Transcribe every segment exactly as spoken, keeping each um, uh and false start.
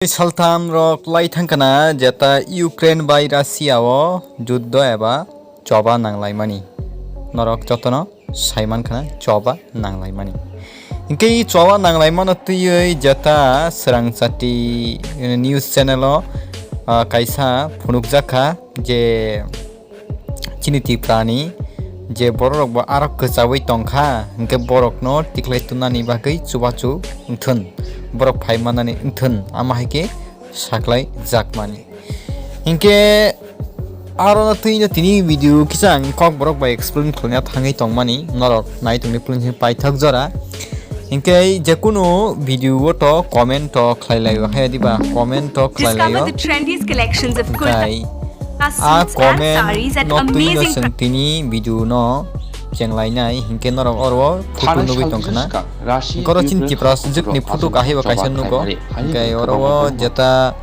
Saltham rok lai thangkhana jeta Ukraine bai Russia o juddo eba choba nanglaimani. Norok jotono saiman khana choba nanglaimani. Hinkhe i choba nanglaimano twiwi jeta Swrangchati news channel o, ah, kaisa phunukjak kha je chini Tripura ni je borok rok bo arok kwchaui tongkha, hinkhe borok no tiklai tunani bagwi chubachu wngthun, borok phai manani wngthun, ama hai khe saklai jakmani. Hinkhe aro no twi no tini video kisa ang kok borok bai explain khlaina thangwi tongmani, norok nai tongni pulung paithak jora. Hinkhe jekunu video o to comment to khlai laio, hai diba comment to khlai Discover laio. The trendiest collections of kurta, Hinkhe a suits and comment sarees at no twi no amazing chwng tini video no chenglainai, hinkhe norok oro photo nugwi tongkhana. Hinkhe oro chini Tipra sujwkni photo kahaibo kaisa nugo. Hinkhe oro o jeta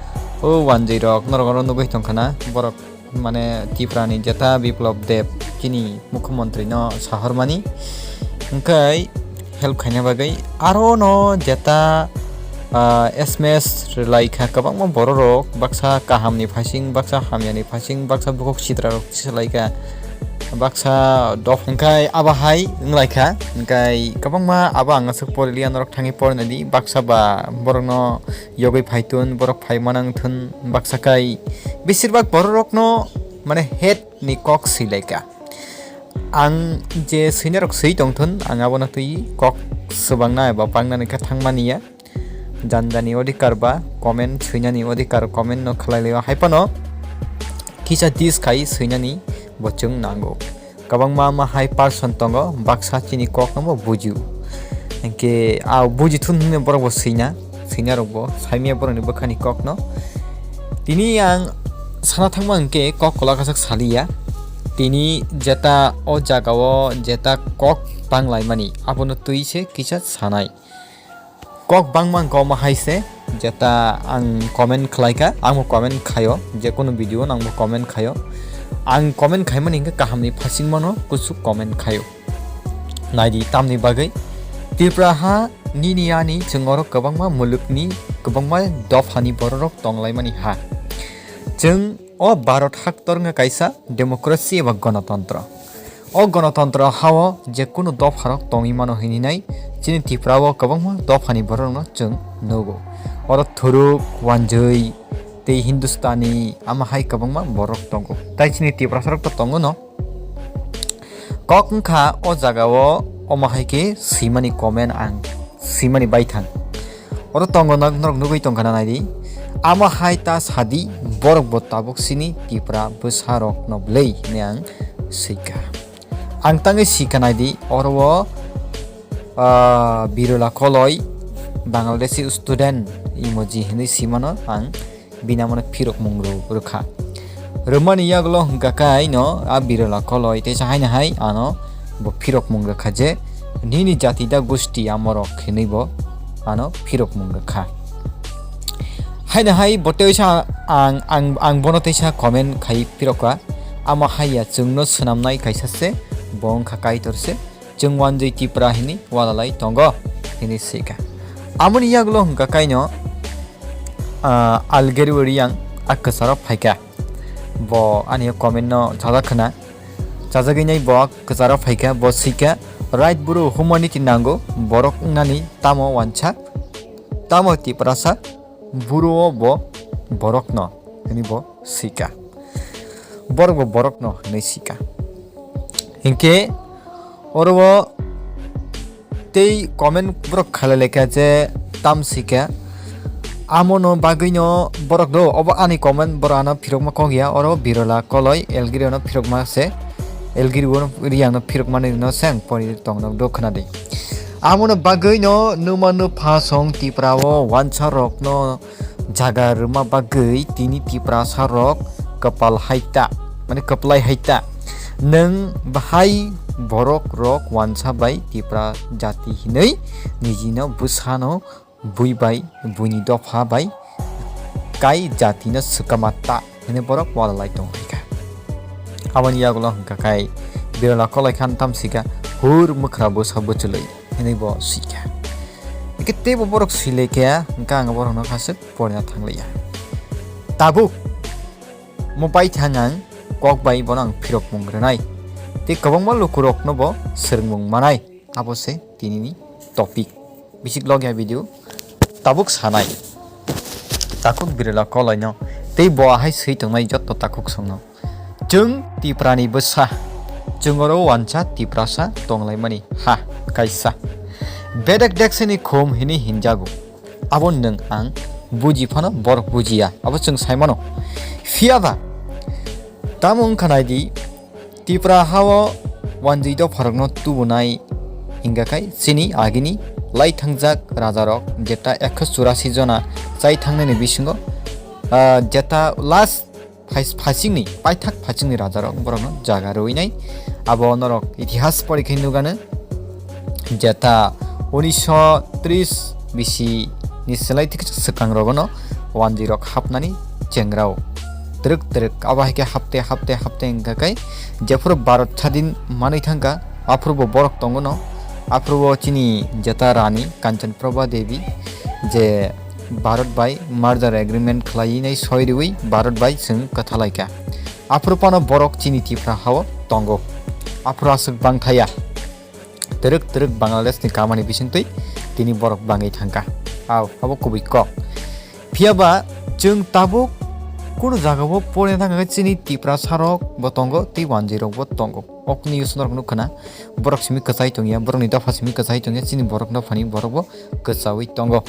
o wanjwi rok norok oro nugwi tongkhana. Borok mane Tripura ni jeta Biplab Deb chini mukhyamantri no sahormani hinkhe help khaina bagwi aro no jeta, ah, S M S rwlai kha kwbangma borok rok, baksa kaham ni phasing, baksa hamya ni phasing, baksa bukhuk sitra rok swlai kha, baksa dopha hinkhe abo hai wnglai kha. Hinkhe kwbangma abo ang aswk poriliya norok thangwi porinai di, baksa ba borok no yogwi phaitun, borok phai manang thun, baksa kai beshirbak borok rokno mane hate ni kok swilaika. Ang je swinarok swi tongthun, ang abono twi kok swbangna eba pangnani khe thangmani ya. Jani jani odhikar ba comment swinani odhikar comment no khlai laio, hai phano kisa dis khai swinani bo chwng nango. Kwbangma ma hai person tongo, baksa chini kok no bo bujio. Hinkhe a buji thun hwnwi borok bo swina, swina rok bo saimya borok ni bwkha ni kok no. Tini ang sana thangma hinkhe kok kwlak kasak saliya. Tini jeta o jaga o jeta kok bang laimani abono twi se kisa sanai. Kok bangma wngkha omo hai se, jeta ang comment khlai kha, ang bo comment khaio, je kunu video no ang bo comment khaio. Ang comment khaimani hinkhe kaham ni phasing mano kuchuk comment khaio. Naidi tamni bagwi Tripura ha nini ani chwng oro kwbangma muluk ni kwbangma dopha ni borok rok tong laimani ha. Chwng O Bharat haktor wngkha kaisa democracy eba gonotontro. O gonotontro hao je kunu dopharok tongwi mano hinwi nai chini Tripura o kwbangma dophani borokno chwng nugo. Oro Thuruk, Wanjwi tei Hindustani ama hai kwbangma borok tongo. Tai chini Tiprasarok to tongo no. Kok wngkha o jaga o omo hai khe swimani comment ang swimani baithang. Oro tongo nok norok nugwi tongkha na naidi. Amo hai ta sadi borok bo tabuk sini Tipra bwsa rok no bwlwi hinwi ang swikha. Ang tangwi swikha naidi oro o, ah, Birola Koloi Bangladeshi student emoji hinwi swimano ang bini amo no phirok mung rw-, rwkha. Rwmani yagulo hwnkha khe aino a Birola Koloi teisa haino hai ano bo phirok mung rwkha je nini jati da gusti amorok hinwi bo ano phirok mung rwkha. Haino hai bo teisa ang, ang, ang bono teisa comment khai phirokha, amo hai ya chwngno swnamnai kaisa se, bo wngkha Kaitor se. Chwng Wanjwi Tipra hinwi walalai tongo hinwi swikha. Amoni yagulo hwnkha kaino, ah, Algeri Oriang a kwcharo phaikha. Bo ani comment no chajak khna. Chajagwi nai bo kwcharo phaikha, bo swikha, "Right bro, humanity nango, borok wngnani tamo wansa, tamo Tiprasa, buro o bo borokno," hinwi bo swikha. Borok bo borokno hinwi sika. Hinkhe oro o tei comment borok khalai laikha je tam sika. Amono bagwino borok do obo ani comment borok ano phirokma kok ya, oro Birola Koloi Elgiri ono phirokma se. Elgiri ono Riang no phirokmani no se ang pori tongno do khna di. Amono bagwino numa nupha song Tipra o wansa rokno jaga rwma bagwi tini Tiprasa rok kwpal hai ta, mane kwplai hai ta. Nwng bahai borok rok wansa bai Tipra jati hinwi nijino bwsano bui bai buini dopha bai kai jatino swkama ta hinwi borok walalai tong hai kha. Aboni yagulo hwnkha khai Birola Koloi khan tam sika hur mwkhra bwsa bwchwlwi hinwi bo sika. Hwnkhe teibo borok swi lai kha, hwnkhe ang borokno khaswk porina thang liya. Tabuk mo pai thang ang kok bai bono ang phirokmung rwnai. Tei kwbangma lukurokno bo swrwngmung manai. Abo se tinini topic. Bisik logya video tabuk sanai. Takhuk birala kolaino tei bo ahai swi tongnai jotto takhuk songno. Chwng Tiprani bwsa, chwng oro wansa Tiprasa tonglaimani ha kaisa. Bedek dekseni khum hini hinjago. Abo nwng ang buji phano borok bujiya, abo chwng sai mano. Phiyaba tamo wngkha naidi, Tipra hao wanjwi dopharokno tubunai hingkha khai chini agini lai thangjak rajarok jeta ekho churasi jona chai thangnani bisingo, ah, jeta last phai-, phasingni, paithak phasingni rajarok borokno jaga rwinai. Abo norok itihas pori khe nugano, jeta unisho tris bisi ni swlai thik swkang rogono wanjwi rok hapnani chengrao twrwk twrwk. Abo hai khe hapte hapte hapte wngkha khe jephuru Bharat sadin manwi thangkha, aphuru bo borok tongo no, aphuru bo chini jeta rani Kanchan Prabha Devi je Bharat bai merger agreement khlaiwi nai soi riwi Bharat bai chwng kwthalaikha. Aphuru phano borok chini Tipra hao tongo. Aphuru aswk bangthaya. Twrwk twrwk Bangladesh ni kamani bisingtwi tini borok bangwi thangkha. Aw, abo kubui kok. Phiyaba chwng tabuk kunu jagao porina thangkha khe chini Tiprasa rok bo tongo tei wanjwi rok bo tongo. Okni news norok nukha na, borok simi kwchai tongya, borokni dopha simi kwchai tongya, chini borok dophani borok bo kwchaui tongo.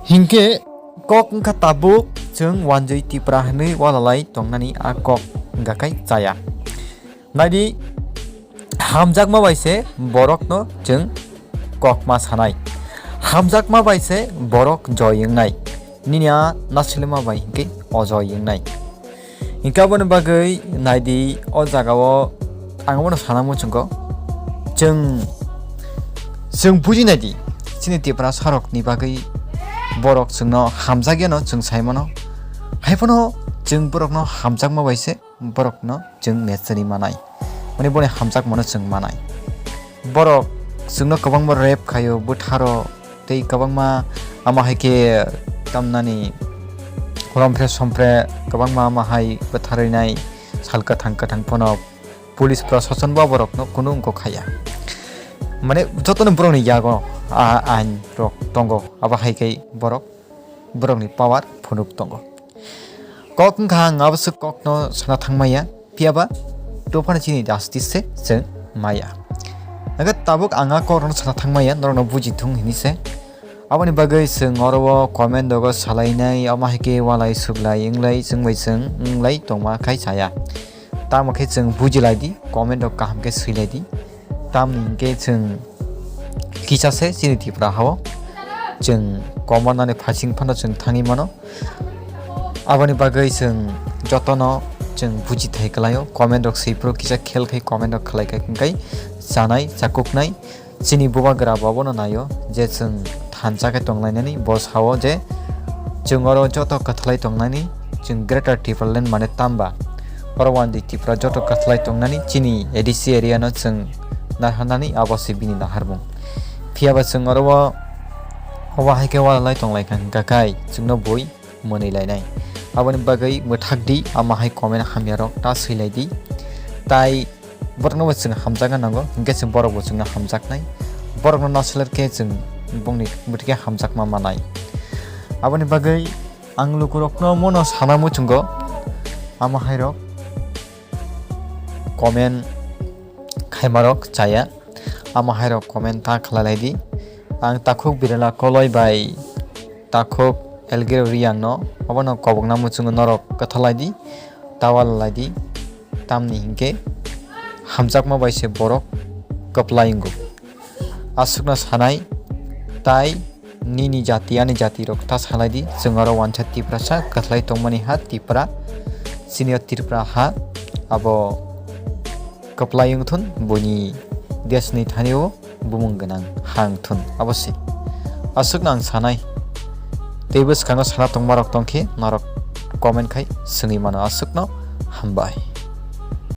Hinkhe kok wngkha tabuk chwng wanjwi Tipra hinwi walalai tongnani a kok wngkha khai chaya. Naidi, hamjakma bai se borokno chwng kokma sanai. Hamjakma bai se borok joy wngnai. Nini a nasilima bai hinkhe o joy wngnai. Hinkhe aboni bagwi naidi o jagao ang abono sana muchungo. Chwng, chwng buji naidi, chini Tiprasa rokni bagwi borok chwngno hamjakyano chwng sai mano. Haiphano chwng borokno hamjakma bai se borokno chwng nechani manai, mani boni hamjakmano chwng manai. Borok chwngno kwbangma rape khaio, bwtharo, tei kwbangma ama hai khe tamnani romphre sompre kwbangma ama hai bwtharwi nai sal kwthang kwthang phano police proshashan bo borokno kunu wngkok khaiya. Mane jotono borokni yago a ain rok tongo, abo hai khe borok borokni power phunuk tongo. Kok wngkha ang aboswk kokno sana thangmaya, phiyaba dophano chini justice se chwng maya. Hwnkhe tabuk ang a kokrokno sana thangmaya, norokno buji thung hini se. Aboni bagwi chwng oro o comment rogo salainai, omo hai khe walai suglai wnglai chwng bai chwng wnglai tongma khai chaya. Tamo khe chwng bujilaidi, comment rok kaham khe swilaidi. Tamni hinkhe chwng kisa se chini Tripura hao chwng komarnani phasing phano chwng thangwi mano. Aboni bagwi chwng jotono chwng buji thai kwlaio, comment rok swi phuru kisa khel khai comment rok khlai kha, hwnkhe chanai chakuknai chini bubagra bo abono naio je chwng thansa khe tonglainani, bo sao je chwng oro joto kwthalai tongnani chwng Greater Tipraland mane tamba oro wandi Tripura joto kwthalai tongnani chini A D C area no chwng narharnani abo se bini naharmung. Phiyaba chwng oro o, obo hai khe walai tonglai kha hwnkha khai chwngno bui mwnwi lainai. Aboni bagwi mwthak di, ama hai comment hamya rok ta swi lai di. Tai borokno bo chwng hamjakna nango, hinkhe chwng borok bo chwngno hamjaknai. Borokno nasoler khe chwng bongni bwtwi khe hamjakma manai. Aboni bagwi ang lukurokno mono sana muchungo, ama hai rok comment khaimarok chaya, ama hai rok comment ta khlai lai di. Ang takhuk Birala Koloi bai takhuk Elgiro Riang no obono kobokna muchungo, norok kwthalai di, tawal lai di, tamni hinkhe hamjakma bai se borok kwplai wngo. Aswkno sanai, tai nini jati ani jati rok ta salai di, chwng oro wansa Tiprasa kwthalai tongmani ha Tripura, chini o Tripura ha abo kwplai wngthun, buini desni thani o bumung gwnang ha wngthun, abo se. Aswkno ang sanai, tei bwskango sana tongma rok tongkhe norok comment khai swngwi mano, aswkno hambai.